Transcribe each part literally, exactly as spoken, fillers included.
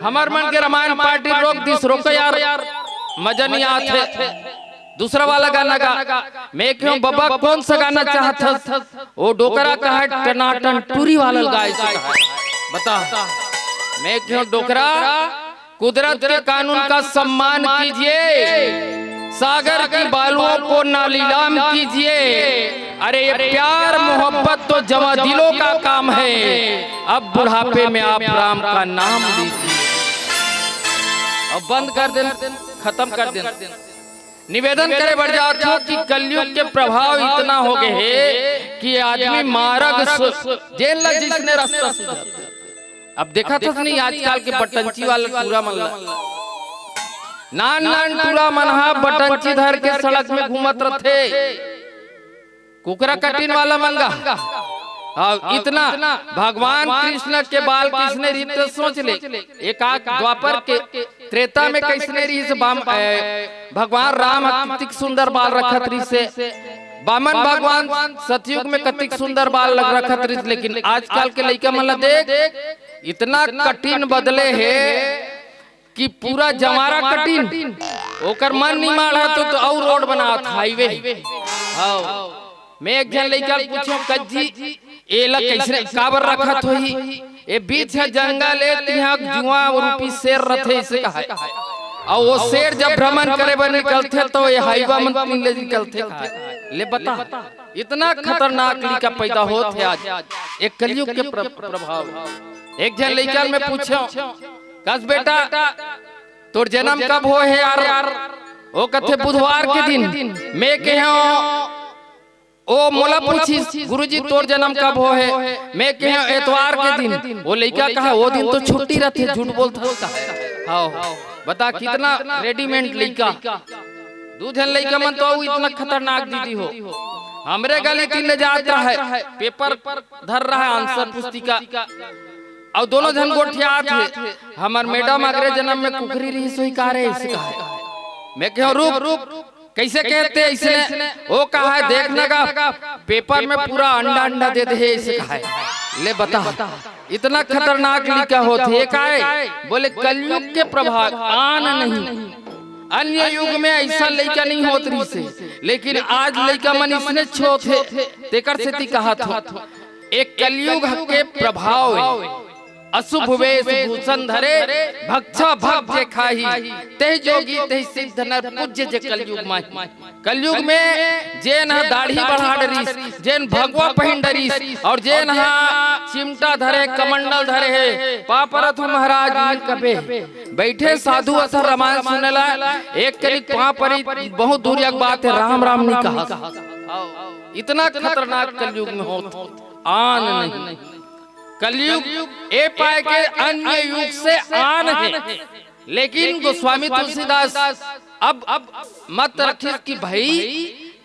हमर मन के रामायण पार्टी रोक दिस, रोको यार, मजा नहीं आत हे। दूसरा वाला गाना गा। मैं कहेंव बबा, कौन सा गाना चाहत हस? वो डोकरा कहे टनाटन टूरी वाला गाए से कहे। बता। मैं कहेंव डोकरा, कुदरत के कानून का सम्मान कीजिए, सागर की बालुओं को ना नीलाम कीजिए। अरे ये प्यार मोहब्बत तो जवां दिलों का काम है, अब बुढ़ापे में आप राम का नाम लीजिए। अब बंद कर देन, खत्म कर देन। निवेदन करे बर जात हंव कि कलयुग के प्रभाव इतना हो गए हे कि आदमी मारग सु-, जेन ला जिसने रास्ता सुझात। अब देखत हस नहीं आजकल के बटंची वाला टूरा मन ला, नान नान टूरा मन हा बटंची धर के सड़क में घूमत रथे, कुकरा कटिन वाला मन गा। हाँ, इतना भगवान कृष्ण के बाल किसने रीत सोच ले, एक आग द्वापर के त्रेता में कइसने रहिस बाम-, ए, भगवान राम ह कतिक सुंदर बाल रखत रहिस हे, बामन भगवान सतयुग में कतिक सुंदर बाल लग रखत रहिस, लेकिन आजकल के लइका मन ला देख, इतना कटिन बदले हे कि पूरा जमारा कटिन, ओकर मन नहीं माढ़ा तो, तो अउ रोड बनात हाईवे। हाँ। मैं एक झन लइका ल पूछेंव, "कज्जी, एला कइसने काबर रखत होही? ए बीच ह जंगल ए, तिहां जुआं रूपी शेर रथे," अइसे कहे। अउ वो शेर जब भ्रमण करे बर निकलथे, तो ये हाईवा मन तीन ले निकलथे कहे। ले बता, इतना खतरनाक लइका पैदा होत हे आज, एक कलयुग के प्र-, प्रभाव। एक झन लइका ल मैं पूछेंव, "कस बेटा, तोर जन्म कब होए हे यार?" वो कथे, "बुधवार के दिन।" मैं कहेंव, ओ मोला पूछिस, "गुरुजी, तोर जन्म कब होए हे?" मैं कहेंव, "एतवार के दिन।" वो लइका कहे, "वो दिन तो छुट्टी रथे, झूठ बोलत हस।" हाँ, बता, कितना रेडीमेड लइका। दू झन लइका मन तो अउ इतना खतरनाक दीदी हो। हमरे गली तीन ले जात रहे, पेपर धर रहा, आंसर पुस्तिका, अउ दोनों झन गोठियात हे, "हमर मैडम अगले जन्म में कुकरी रहिस होही का रे?" अइसे कहे। मैं कहेंव, "रुक, रुक, कइसे कहे ते अइसने?" वो कहे, "देख न गा, पेपर में पूरा अंडा अंडा दे दे हे," अइसे कहे। ले बता, इतना खतरनाक लइका होत हे काय? बोले, "कलयुग के प्रभाव, आन नहीं।" अन्य युग में अइसन लइका नहीं होत रहिस हे, लेकिन आज लइका मन इसने छोत हे, तेकर सेती कहत हों। एक कलयुग के प्रभाव हे। अशुभ वेश भूषण धरे, भक्षा भग जे खाही, तेहि जोगी तेहि सिद्ध नर पूज्य जे कलयुग माही। कलयुग में जेन ह दाढ़ी बढ़ा डरिस, जेन भगवा पहिन डरिस, अउ जेन ह चिमटा धरे, कमंडल धरे हे, पाँव परत हों महाराज, मिल कबे। बइठे साधु असन रामायण सुने ला, एक कनिक पाँव परी, बहुत दूरिया के बात हे, राम राम नहीं कहा। इतना खतरनाक कलयुग में होत, आन नहीं। कलयुग ए पाए के अन्य युग से आन हे, लेकिन गोस्वामी तुलसीदास अब, अब मत रखिस कि भाई,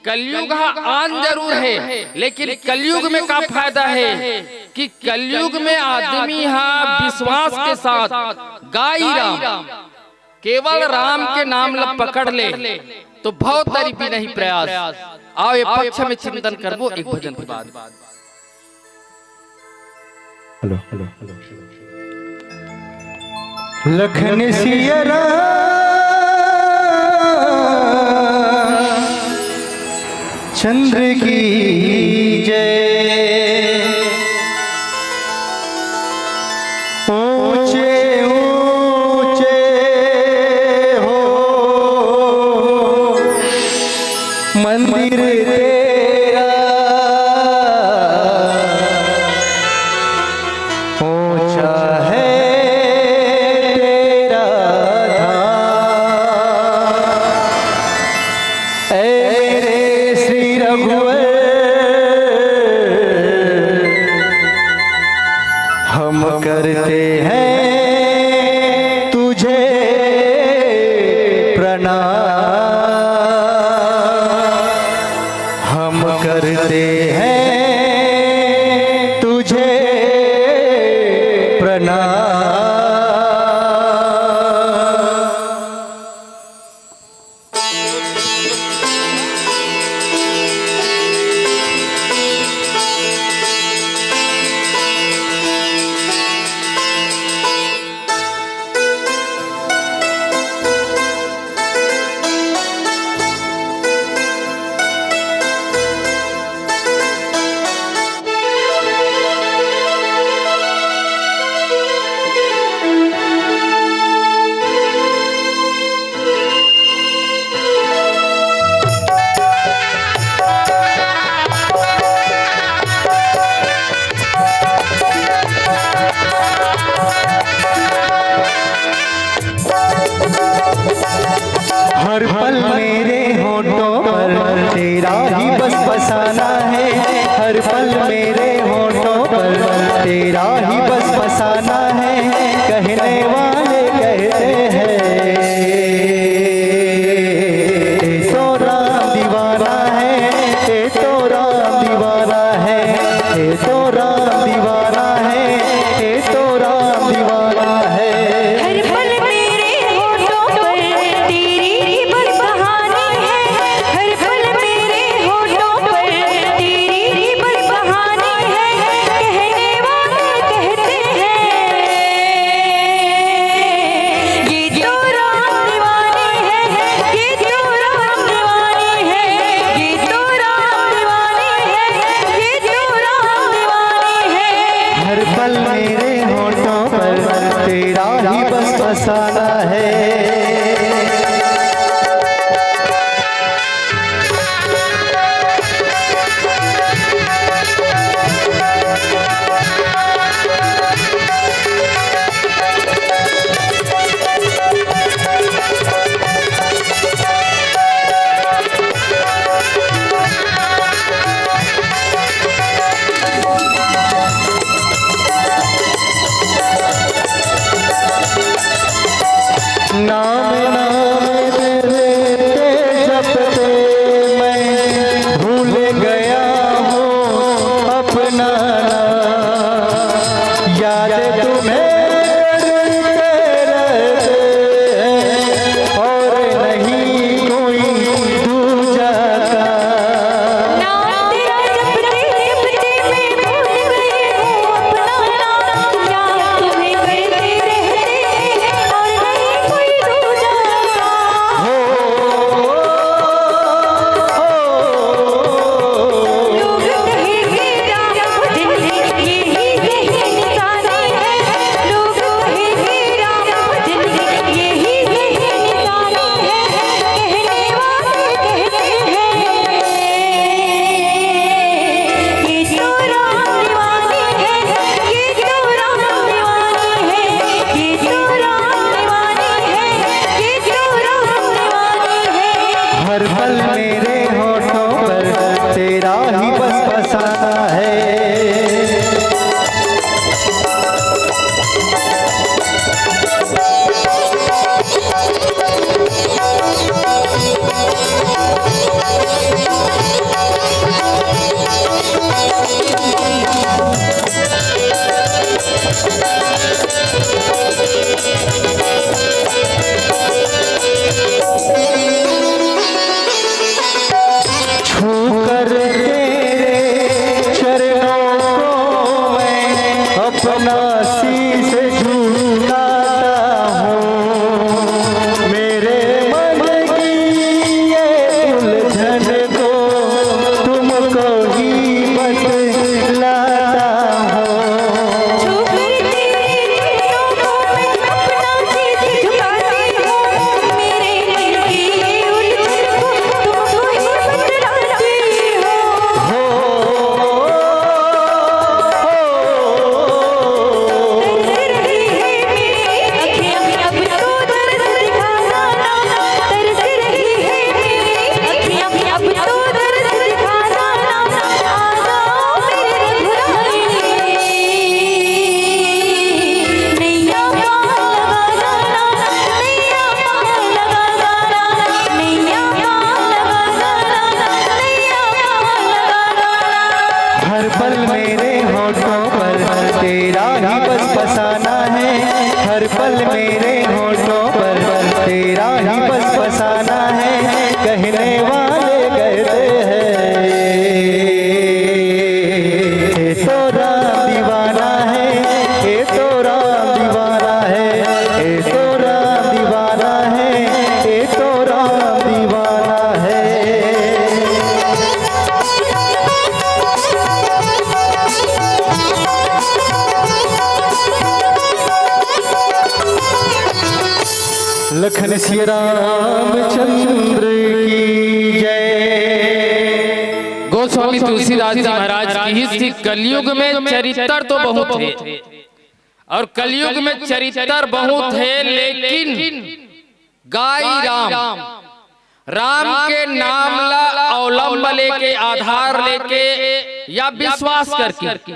कलयुग ह आन जरूर हे, लेकिन कलयुग में का फायदा हे कि कलयुग में आदमी ह विश्वास के साथ गाई राम, केवल राम के नाम ल पकड़ ले, तो बहुत तरी भी नहीं प्रयास। आओ, ये पक्ष में चिंतन करबो एक भजन के बाद। Hello, hello, hello. Lakhan Siya Ram Chandra की जय। ऊंचे ऊंचे हो मंदिर तेरा, ऊंचा है तेरा धाम। ऐ मेरे श्री रघुवर, हम करते हैं तुझे प्रणाम, हम करते हैं तुझे प्रणाम। पल मेरे होठों पर तेरा ही बस फसाना है, कहने वाले कहते हैं, "ये तो राम दीवाना है, ये तो राम दीवाना है, ये तो राम दीवाना है, ये तो राम दीवाना है।" हर पल मेरे होठों पर तेरी ही बस कहानी है, हर पल मेरे होठों पर तेरी ही बस कहानी है, कहने वाले कहते हैं, "ये तो राम दीवानी है, ये तो राम दीवानी है, ये तो राम दीवानी है, ये तो राम दीवानी है।" हर पल मेरे होठों पर तेरा ही बस फसाना है। नाम नाम तेरे जपते मैं भूल गया हूँ अपना नाम। याद तुम्हें करते रहते हैं और नहीं कोई दूजा का। नाम तेरा जपते जपते मैं भूल गई हूँ अपना नाम। याद तुम्हें करते रहते हैं और नहीं कोई दूजा का। हो, हो, हो। लोग कहेंगे राम भजन यही यही निशानी है। लोग कहेंगे राम भजन यही यही निशानी है। कहने वाले कहते हैं, "ये तो राम दीवानी है, ये तो राम दीवानी है, ये तो राम दीवानी है, ये तो राम दीवानी है।" हर पल मेरे होठों पर तेरा ही बस फसाना है। छू कर तेरे चरणों को मैं अपना शीश झुकाता हूँ। मेरे मन की ये उलझन को तुमको ही बतलाता हूँ। छू कर तेरे चरणों को मैं अपना शीश झुकाती हूँ। मेरे मन की ये उलझन को तुमको ही बतलाती हूँ। हो, हो, तरस रही है मेरी अखियाँ, अब तो दर्द दिखाना ना। तरस रही है मेरी अखियाँ, अब तो दर्द दिखाना ना। आ जाओ मेरे रघुराई। नैया पार लगा जाना, नैया पार लगा जाना, नैया पार लगा जाना, नैया पार लगा जाना। हर पल मेरे होठों पर तेरा ही बस फसाना है, हर पल मेरे होठों पर तेरा ही बस फसाना है। कहने वाले कहते हैं, "ये तो राम दीवाना है, ये तो राम दीवाना है, ये तो राम दीवाना है, ये तो राम दीवाना है।" लखन सिया रामचंद्र की जय। गोस्वामी तुलसीदास जी महाराज की ही थी, कलयुग में चरित्र तो बहुत है और कलयुग में चरित्र बहुत है, लेकिन गाई राम, राम के नाम ला अवलंब लेके, आधार लेके या विश्वास करके,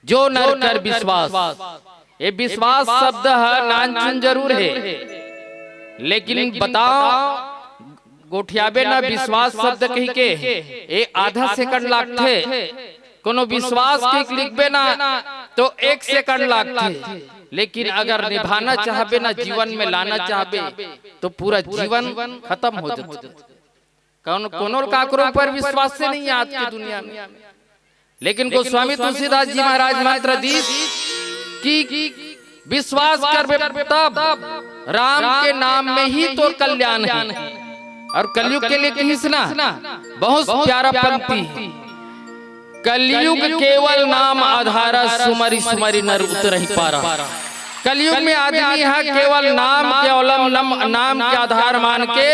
जो नर कर विश्वास। ये विश्वास शब्द ह नानचुन जरूर हे, लेकिन बताओ, गोठियाबे ना विश्वास शब्द कहिके, ये आधा सेकंड लागथे। कोनो विश्वास के लिखबे ना, तो एक सेकंड लागथे, लेकिन अगर निभाना चाहबे ना, जीवन में लाना चाहबे, तो पूरा जीवन खत्म हो जाथे। कौन, कोनो काकरो ऊपर विश्वास से नहीं है आज की दुनिया में। लेकिन गोस्वामी तुलसीदास जी महाराज मंत्र दीस कि विश्वास करबे तब राम के नाम में ही तोर कल्याण है। और कलयुग के लिए कहिस ना, बहुत प्यारा पंक्ति। कलयुग केवल नाम आधारा, सुमरि सुमरि नर उतरहि पारा। कलयुग में आदमी ह केवल नाम के अवलंब, नम-, नाम के आधार मान के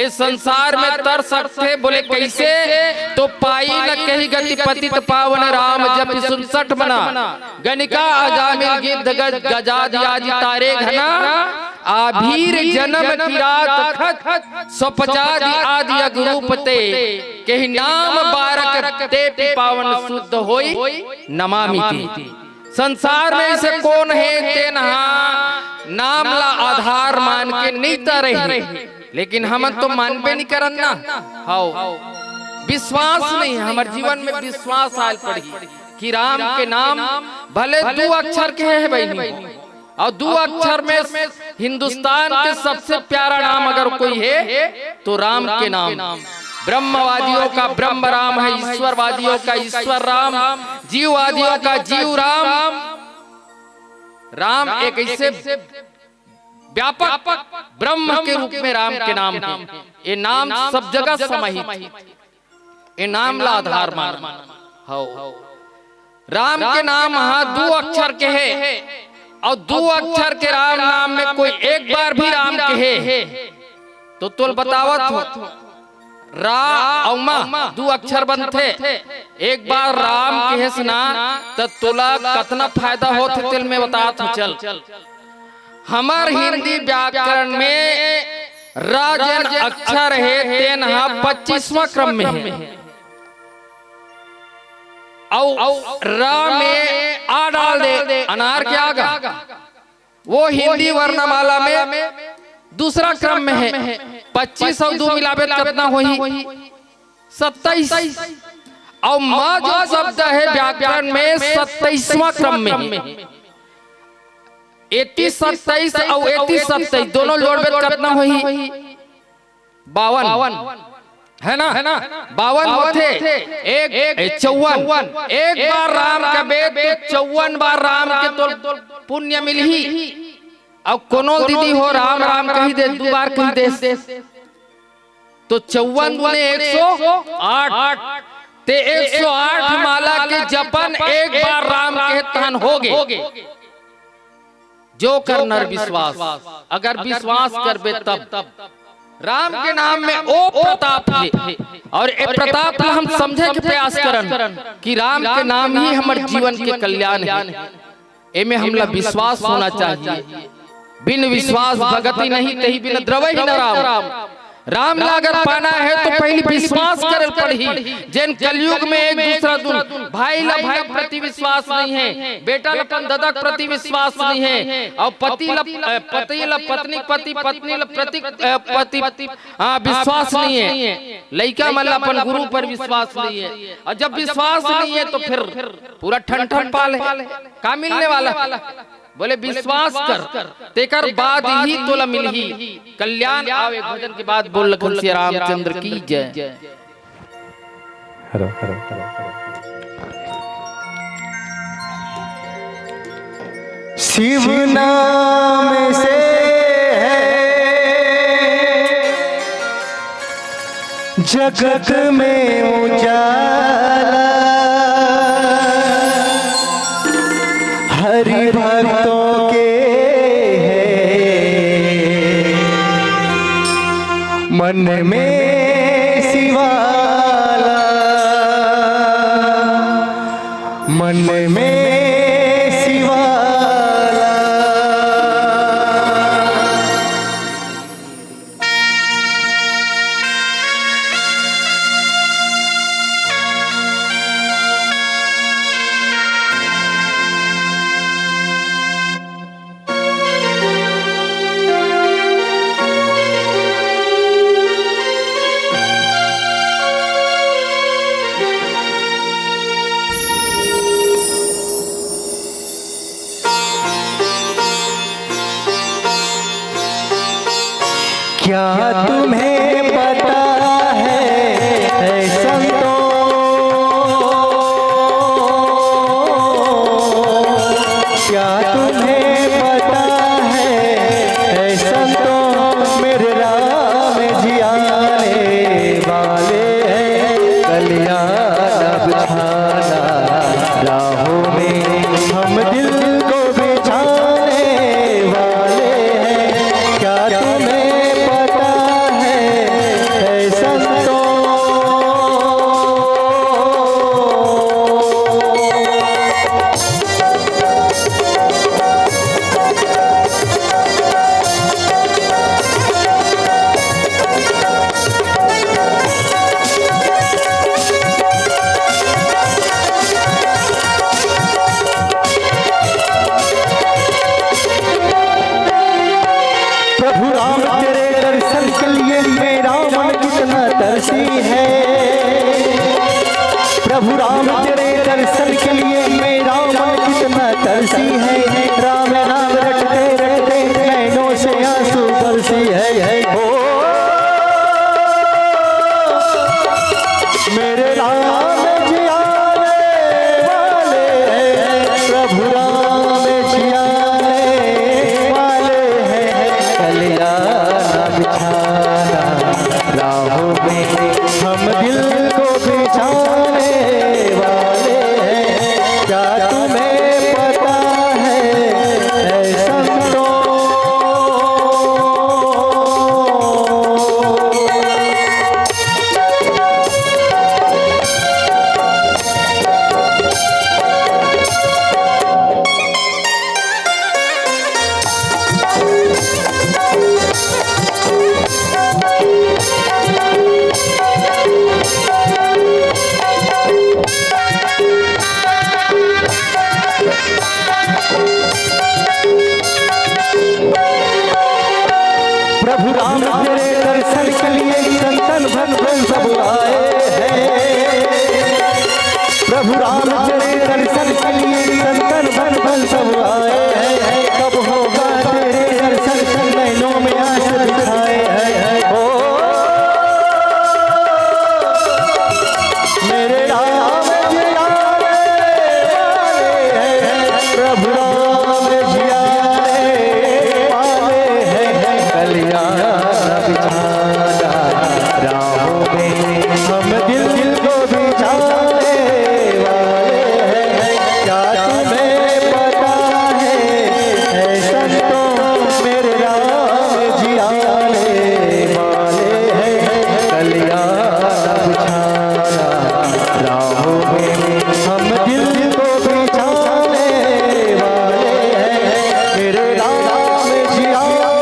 इस संसार में तर सकथे। बोले कैसे? तो पाई न कही गति पतित पावन राम जपि सुन सठ मना। गनिका अजामिल गिद्ध गज गजादि आदि तारे घना। आभीर जनम किरात खत स्वपचादि आदि अगरूप ते। कही नाम बारक ते पि पावन शुद्ध होई नमामि ते। संसार में ऐसे कौन हे तेन हा नाम ला आधार मान के नहीं तरे हे, लेकिन हमन तो मानबे नहीं करन ना। हव, विश्वास नहीं हे, हमर जीवन में विश्वास आयल पड़ही कि राम के नाम भले दू अक्षर के हे बहिनी, और दू अक्षर में हिंदुस्तान के सबसे प्यारा नाम अगर कोई हे तो राम के नाम। ब्रह्मवादियों का ब्रह्म राम है, ईश्वरवादियों का ईश्वर राम, जीववादियों का जीव राम। राम एक ऐसे व्यापक ब्रह्म के रूप में राम के नाम है। ये नाम सब जगह समाहित है। ये नाम ला आधार मान। हव, राम के नाम हा दू अक्षर के हे, और दू अक्षर के राम नाम में कोई एक बार भी राम कहे तो तोल बतावत हो, रा अउ मा दू अक्षर बनथे। एक बार राम कहेस ना, त तोला कतना फायदा होथे तेल में बतात हो। चल, हमर हिंदी व्याकरण में रा जेन अक्षर हे तेन हा पच्चीसवां क्रम में हे। अउ रा में आ डाल दे, अनार के आगा, वो हिंदी वर्णमाला में दूसरा क्रम में हे। पच्चीस अउ दू मिलाबे त कतना होही? सत्ताईस। अउ मा जो शब्द हे व्याकरण में, सत्ताईसवां क्रम में हे। एती सत्ताईस अउ एती सत्ताईस, दोनों जोड़बे त कतना होही? बावन, है ना? बावन होथे। एक, ए, चौवन। एक बार राम कबे तो चौवन बार राम के तोल पुण्य मिलही। अउ कोनो दीदी हो राम राम कहि दे, दू बार कहि दे, तो चौवन दूने एक सौ आठ, ते एक सौ आठ माला के जपन एक बार राम के तहन होगे। जो कर नर विश्वास, अगर विश्वास करबे तब। राम के नाम में ओ प्रताप हे, अउ ए प्रताप ला हम समझे के प्रयास करन कि राम के नाम ही हमर जीवन के कल्याण हे। एमे हमला विश्वास होना चाहिए। बिन विश्वास भगति नहीं, तही बिन द्रवहि न राम। राम ला अगर पाना हे तो पहिली विश्वास करे पड़ही। जेन कलयुग में एक दूसरा दुन, भाई ला भाई प्रति विश्वास नहीं हे, बेटा ला अपन ददा प्रति विश्वास नहीं हे, अउ पति ला, अ, पति ला पत्नी, पति, पत्नी ला प्रति, अ, पति, हाँ, विश्वास नहीं हे। लइका मन ला अपन गुरु पर विश्वास नहीं हे। अउ जब विश्वास नहीं हे तो फिर पूरा ठन ठन पाल हे, का मिलने वाला हे? बोले विश्वास कर, तेकर बाद ही तोला मिलही कल्याण। आव एक भजन के बाद बोल लखन सिया रामचंद्र की जय। Hello, hello, hello, hello. Shiv नाम से है जगत में उजाला, हरि भक्तों के है मन में शिवाला, मन में शिवाला। क्या तुम्हें पता है, ऐसा तो, क्या तुम्हें पता है, ऐसा तो मेरे राम जी आने वाले हैं। कल्याण अब छाना राहों में, हम दिल को बिछाने वाले हैं। क्या तुम्हें पता है, ऐसा तो प्रभु राम तेरे दर्शन के लिए मेरा मन कितना तरसी है। प्रभु राम तेरे दर्शन के लिए मेरा मन कितना तरसी है। राम नाम रटते रटते नैनों से आंसू बरसी है। ओ मेरे राम जी आने वाले हैं, प्रभु राम जी आने वाले हैं। कल्याण बिछाना राहों में, हम दिल को बिछाने वाले हैं। क्या तुम्हें पता है, ऐसा तो प्रभु राम तेरे दर्शन के लिए संतन भन भन सब आए हैं। प्रभु राम तेरे दर्शन के लिए संतन भन भन सब आए हैं। कब होगा तेरे दर्शन, नैनों में आंसू दिखाए हैं। ओ मेरे राम जी आने वाले हैं, प्रभु राम जी आने वाले हैं। कल्याण बिछाना राहों में, हम दिल दिल को बिछाने वाले हैं। क्या तुम्हें पता है, ऐसा तो मेरे राम जी आने वाले हैं। कल्याण बिछाना राहों में, हम दिल को बिछाने वाले हैं। मेरे राम जी आने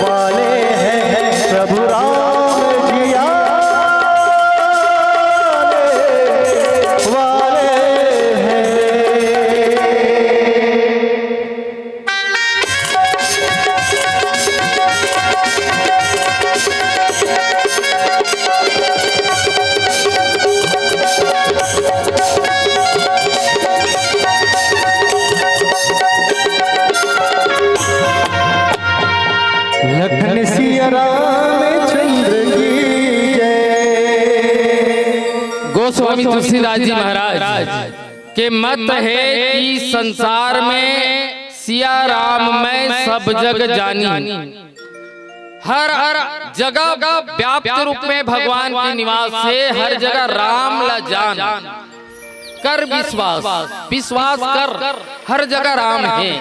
वाले हैं, प्रभु राम जी आने वाले हैं। लखन सिया रामचंद्र की जय। गोस्वामी तुलसीदास जी महाराज के मत है कि संसार में सिया राम मैं सब जग जानी। हर हर जगह व्याप्त रूप में भगवान के निवास है, हर जगह राम ला जान। कर विश्वास, विश्वास कर, हर जगह राम है,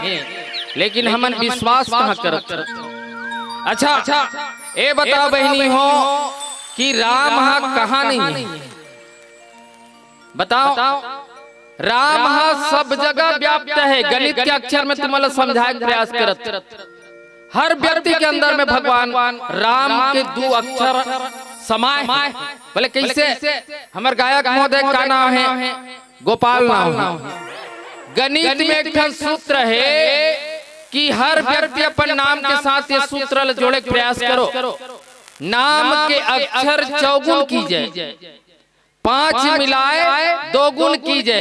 लेकिन हमन विश्वास कहाँ करत? अच्छा, ए बताओ बहिनी हो कि राम हा कहाँ नहीं है? बताओ, राम हा सब जगह व्याप्त है। गणित के अक्षर में तुमन ला समझाए के प्रयास करत, हर व्यक्ति के अंदर में भगवान राम के दू अक्षर समाए हैं। बोले कैसे? हमर गायक महोदय का नाम है? गोपाल नाम है। गणित में एक ठन सूत्र है कि हर व्यक्ति अपन नाम के साथ ये सूत्र ल जोड़े के प्रयास करो। नाम के अक्षर चौगुन कीजे, पांच मिलाए दो गुन कीजे,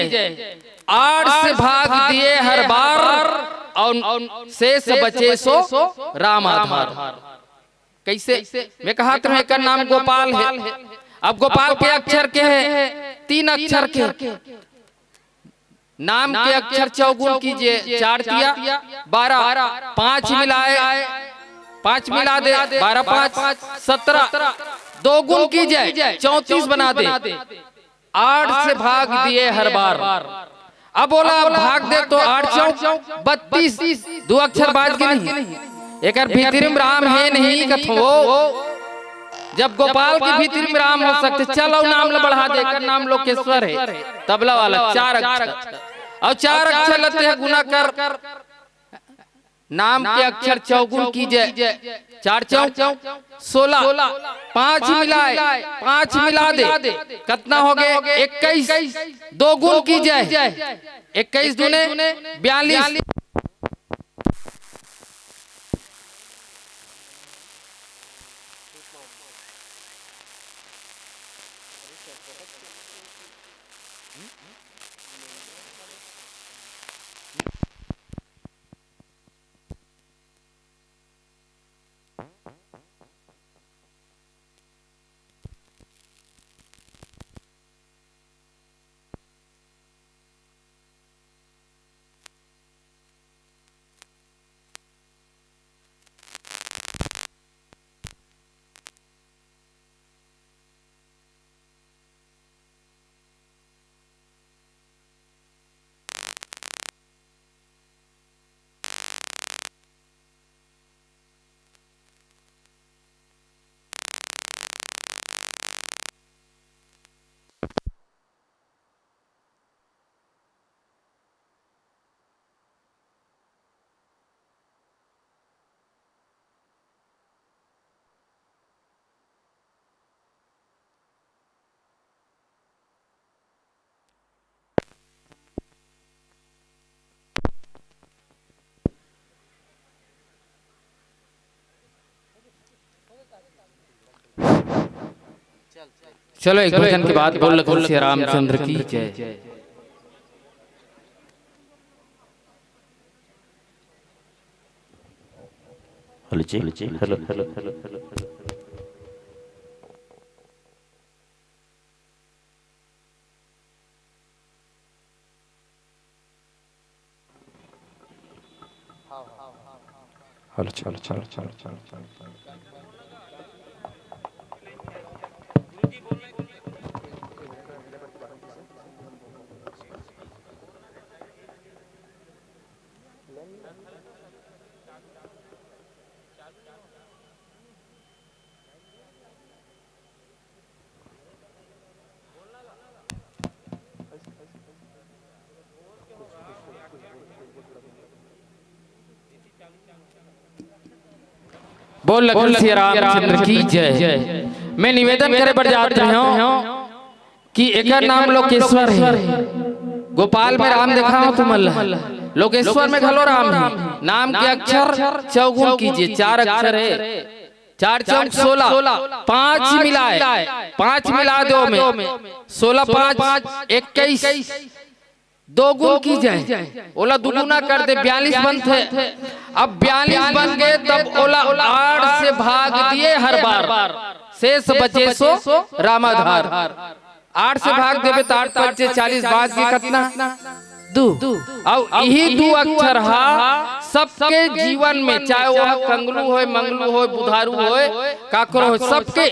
आठ से भाग दिए हर बार, और शेष बचे सो राम आधार। कइसे? मैं कहत रहेंव, एकर नाम गोपाल हे। अब गोपाल के अक्षर के हे, तीन अक्षर के। नाम के अक्षर चौगुन कीजे, चार तिया बारह, पाँच मिलाए, पाँच मिला दे, बारह पाँच सत्रह, दो गुन कीजे, चौंतीस बना दे। आठ से भाग दिए हर बार। अब ओला भाग दे तो आठ चौक बत्तीस, दू अक्षर बाँच गे नहीं। एकर भीतरी म राम हे नहीं कथों। जब गोपाल के भीतरी म राम हो सकथे, चल अउ नाम ला बढ़ा दे, एकर नाम लोकेश्वर हे, तबला वाला, चार अक्षर। अउ चार अक्षर ला तें गुना कर, नाम के अक्षर चौगुन कीजे, चार चौक सोलह, पाँच मिलाए, पाँच मिला दे, कतना होगे? इक्कीस। दो गुन कीजे, इक्कीस दूने बयालीस। चलो, एक भजन के बाद बोल लखन सिया रामचंद्र की जय। हेलो जी, हेलो, हेलो, हेलो। हेलो, चलो, चलो, चलो, चलो, चलो, चलो। बोल लखन सिया रामचंद्र की जय। मैं निवेदन करे बर जात रहेंव कि एकर नाम लोकेश्वर हे। गोपाल में राम देखावंव तुमन ला, लोकेश्वर में घलो राम हे। नाम के अक्षर चौगुन कीजे, चार अक्षर हे। चार चौक सोलह, पाँच मिलाए, पाँच मिला दे ओमे, सोलह पाँच इक्कीस, दो गुन कीजे, ओला दुगुना कर दे, बयालीस बनथे। अब बयालीस बन गे, तब ओला आठ से भाग दिए हर बार, शेष बचे सो रामाधार। आठ से भाग देबे त आठ पंचे चालीस, बाँच गे कतना? दू। अउ इही दू अक्षर हा सबके जीवन में, चाहे वो हा कंगलू होय, मंगलू होय, बुधारू होय, काकरो होय, सबके,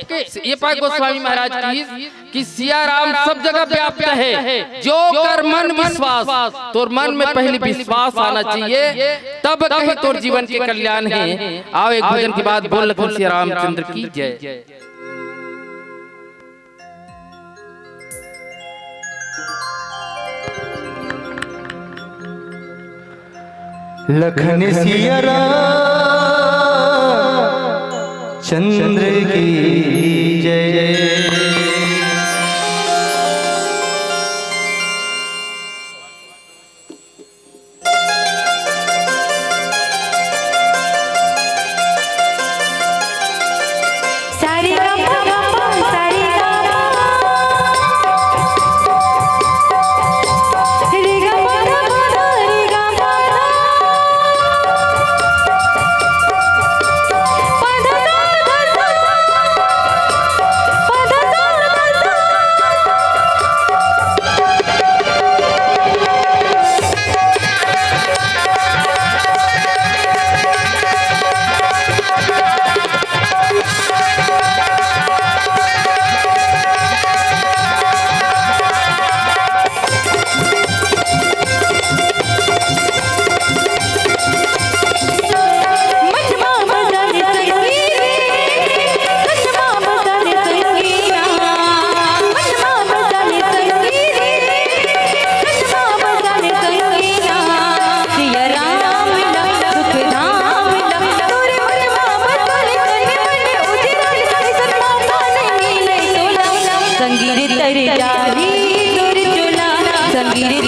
ये पाय गोस्वामी महाराज कहिस कि सिया राम सब जगह व्याप्त हे। जो कर मन विश्वास, तोर मन में पहली विश्वास आना चाहिए, तब कहीं तोर जीवन के कल्याण हे। आओ, एक भजन के बाद बोल लखन सिया रामचंद्र की जय। लखन सिया राम चंद्र की जय।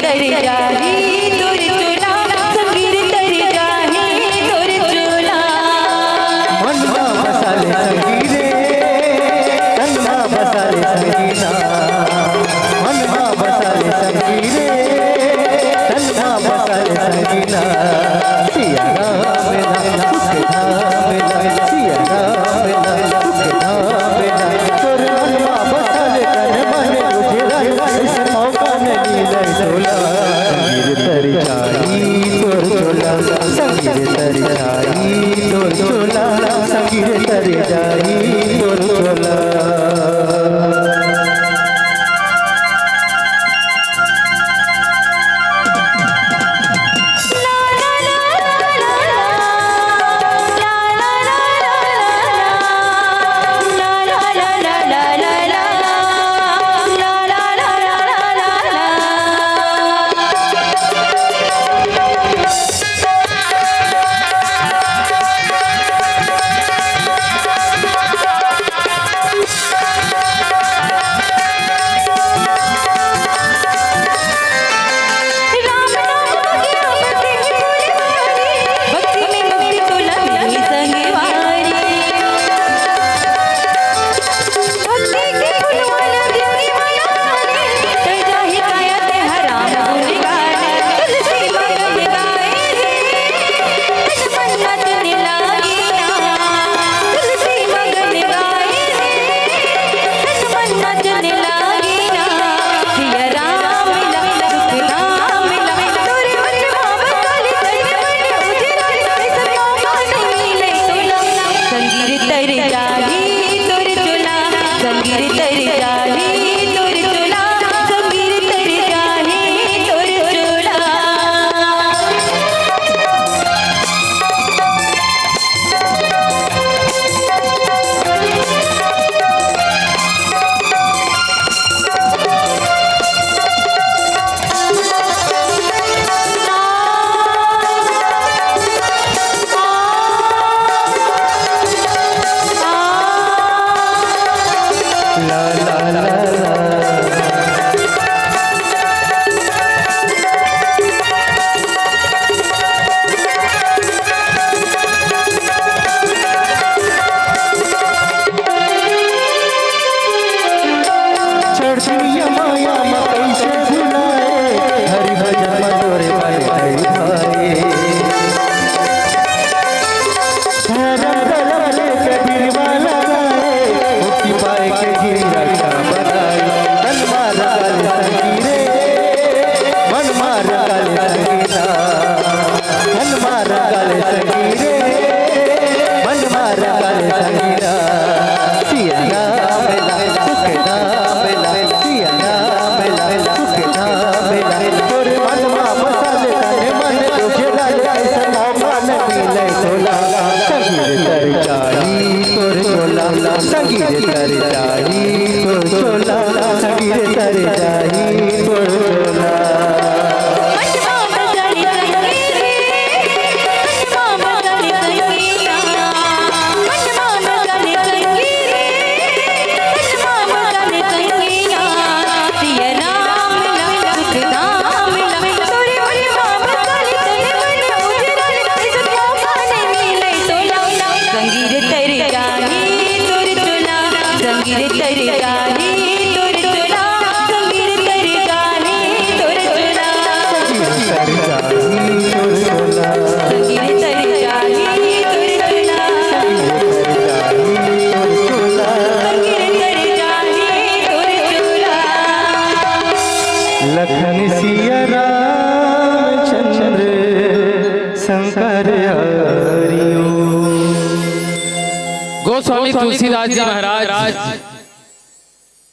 तर जाही तोर चोला, संगीर तर जाही तोर चोला। मन मा बसा ले संगीरे, तन मा बसा ले संगीना। मन मा बसा ले संगीरे, तन मा बसा ले संगीना। सिया राम ला, सुख धाम ला, सिया राम ला, सुख धाम ला। तोर मन मा बसा ले तन मन उजरा, अइसन मौका न मिले तोला। संगीर तर जाही तोर चोला, संगीर तर जाही तोर चोला, संगीर तर जाही तोर चोला। संगीर तर जाही तोर चोला, संगीर तर जाही तोर चोला, संगीर तर जाही तोर चोला। चढ़तिया माया म कइसे भुलाए, हरि भजन म तोरे बने भाई भाई। धरम कलम लेके बिरवा लगाए, मुक्ति पाए के जीवन रक्षा बनाए। तन मारा गाले संगीरे, मन मारा गाले संगीता। मन मारा गाले संगीरे, मन मारा गाले संगीता। सिया राम ला, सुख धाम ला, सिया राम ला, सुख धाम ला। तोरे मन मा बसा ले तने मन तुझे लाले, ऐसा मौका न मिले तोला। संगीर तर जाही तोर चोला, संगीर तर जाही तोर चोला, संगीर तर जाही तोर चोला। संगीर तर जाही तोर चोला, संगीर तर जाही तोर चोला, संगीर तर जाही तोर चोला। संगीर तर जाही तोर चोला, संगीर तर जाही तोर चोला, संगीर तर जाही तोर चोला, संगीर तर जाही तोर चोला। लखन सिया रामचंद्र शंकर हरिओ। गोस्वामी तुलसीदास जी महाराज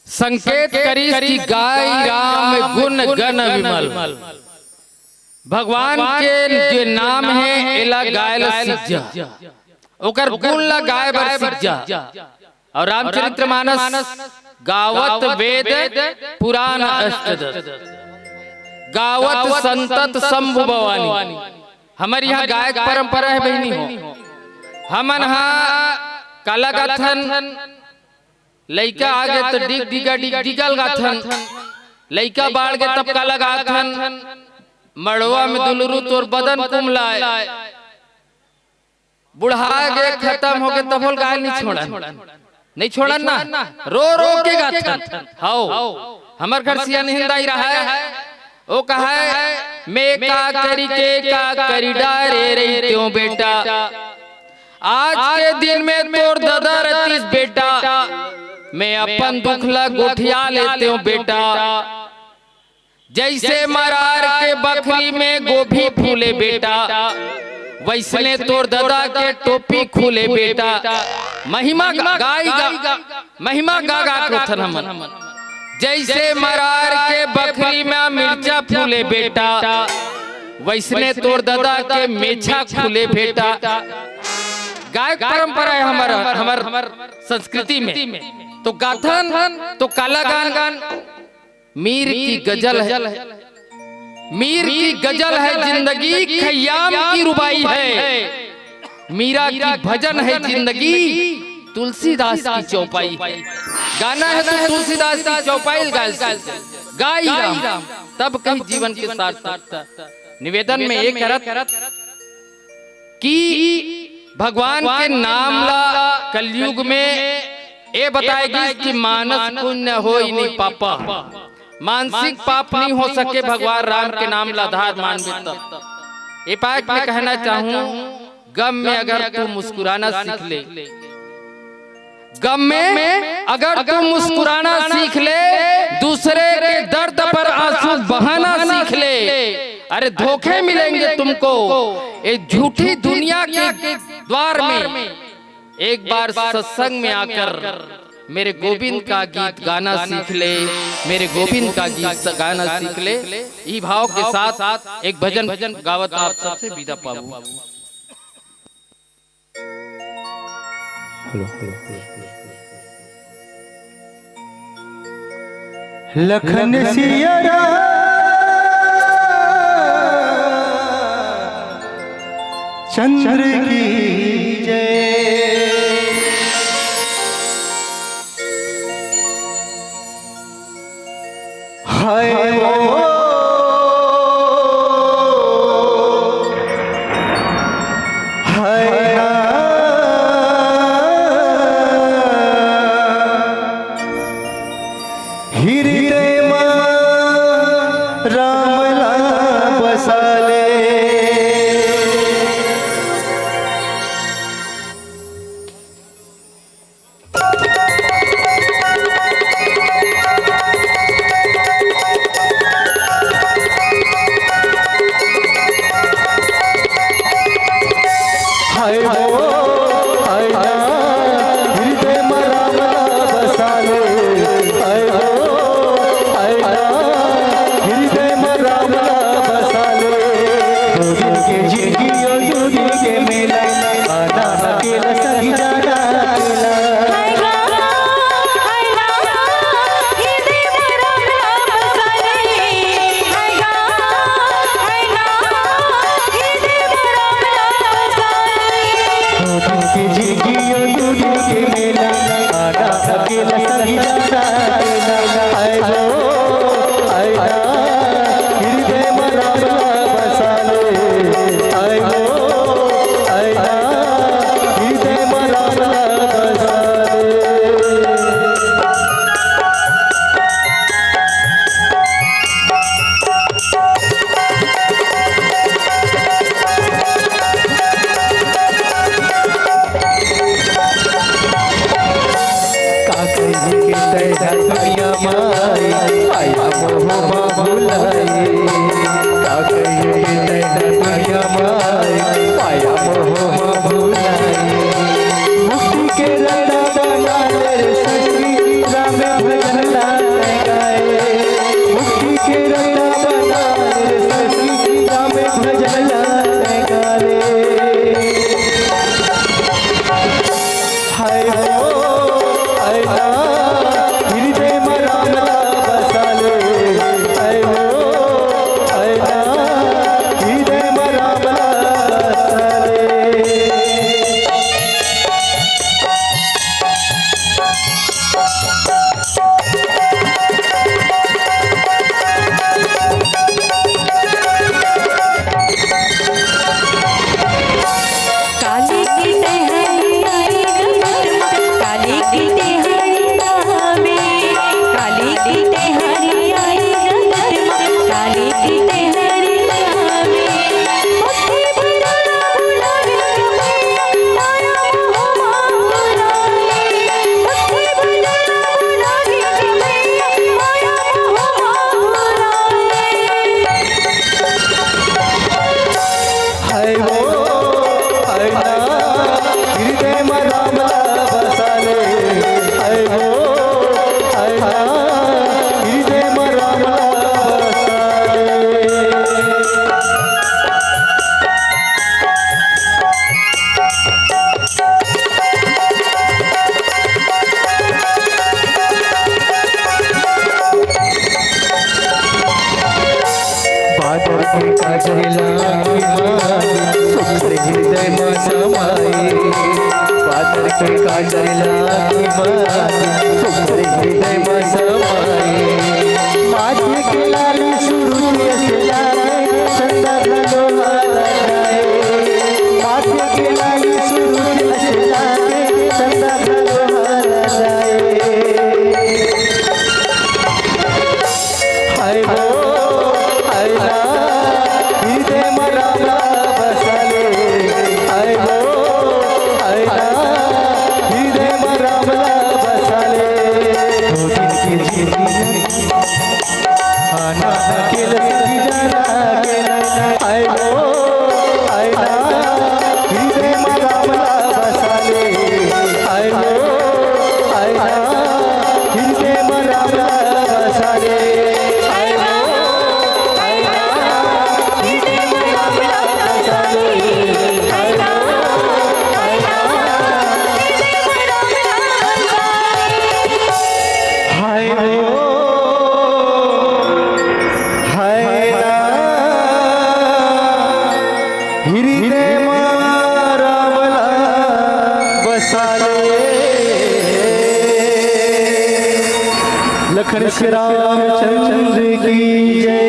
संकेत करिस कि गाय राम गुण गण विमल। भगवान के जे नाम हे, एला गाय ल सीख जा, ओकर गुण ल गाय बर सीख जा। अउ रामचरित मानस गावत वेद पुराण अष्टदश, गावत संतत शंभु भवानी। हमर इहाँ गायक परंपरा हे बहिनी हो। हमन हा काला गाथन, लइका आगे त डिग डिगा डिग डिगल गाथन। लइका बाढ़ गे तब काला गाथन, मड़वा में दुलरू तोर बदन कुमलाय। बुढ़ा गे, खतम हो गे, तभो ल गाय ल नइ छोड़न, नइ छोड़न ना, रो रो के गाथन। हव, हमर घर सियान हिंदा ही रहा है, ओ कहा है, "मैं का करी के का करी डारे रहितेंव बेटा, आज के दिन में तोर ददा रतिस बेटा, मैं अपन दुख ला गोठिया लेतेंव बेटा।" जइसे मरार के बखरी में गोभी फूले बेटा, वइसने तोर ददा के टोपी खुले बेटा। महिमा गा-, गाई गा, महिमा गा गा के रोथन हमन। जइसे मरार के बखरी में मिर्चा फूले बेटा, वइसने तोर ददा के मेछा खुले बेटा। गायक परंपरा है हमर, हमर संस्कृति में। तो गाथन, तो काला गान, मीर की गजल है, मीर की गजल है जिंदगी, खयाम की रुबाई है। मीरा की भजन है जिंदगी, तुलसीदास की चौपाई है। गाना है तो तुलसीदास की चौपाई गाय से गाई राम, तब कहीं जीवन के सार्थकता। निवेदन में एक करत कि भगवान के नाम ला कलयुग में ए बताए गिस कि मानस पुण्य होई नी पापा। मानसिक पाप नहीं हो सके भगवान राम के नाम ला आधार मानबे तब। ए पाए के मैं कहना चाहूं, गम में अगर तू मुस्कुराना सीख ले, गम में अगर तू मुस्कुराना सीख ले, दूसरे के दर्द पर आंसू बहाना सीख ले, अरे धोखे मिलेंगे तुमको, ये झूठी दुनिया के द्वार में एक बार सत्संग में आकर मेरे गोविंद का गीत गाना सीख ले, मेरे गोविंद का गीत गाना सीख ले। ई भाव के साथ एक भजन गावत आप सबसे विदा पाबू। Hello, hello, hello. Lakhan Siya Ram Chandra की जय। हाय ओ, हाय ना। हृदय मा राम ला बसा ले। हाय हो, हाय ना, हृदय मा राम ला बसा ले। हाय हो, हाय ना, हृदय मा राम ला बसा ले। दो दिन के जिंदगी और दो दिन के मेला, आना अकेला संग जाना अकेला। दो दिन के जिंदगी और दो दिन के मेला, आना अकेला संग जाना अकेला। आए हो, आए ना, हृदय मा राम ला बसा ले। आए हो, आए ना, हृदय मा राम ला बसा ले। का कहिबे तैं हा दुनिया माई, माया मोह मा भुलाए। का कहिबे तैं हा दुनिया माई, माया मोह मा भुलाए। मुक्ति के रस्ता बना ले रे सखी, राम भजन ला गाए। मुक्ति के रस्ता बना ले रे सखी, राम भजन ला गाए। हाय हो, हाय ना, हृदय मा राम ला बसा ले। हाय हो, काजर लागी माँ, सुंदर हृदय मा समाए। पाथर के काजर लागी माँ, सुंदर हृदय मा समाए। माथे के लाली सुरुज अस लागे, चंदा घलो हरा जाए। माथे के लाली सुरुज अस लागे, चंदा घलो हरा जाए। हाय हो, हाय ना, हृदय मा राम ला बसाले। हाय हो, हाय ना, हृदय मा राम ला बसाले। दो दिन के जिंदगी आना अकेल संग जाना अकेल। हाय हो, हाय ना, हृदय मा राम ला बसाले। हाय हो, हाय ना, हृदय मा राम ला बसाले। हाय हो, हाय ना, हृदय मा राम ला बसाले। हाय हो, हाय ना, हृदय मा राम ला बसाले। हाय हो, हाय ना, हृदय मा राम ला बसाले। लखन श्री रामचंद्र की जय।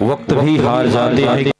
वक्त भी हार जाते हैं।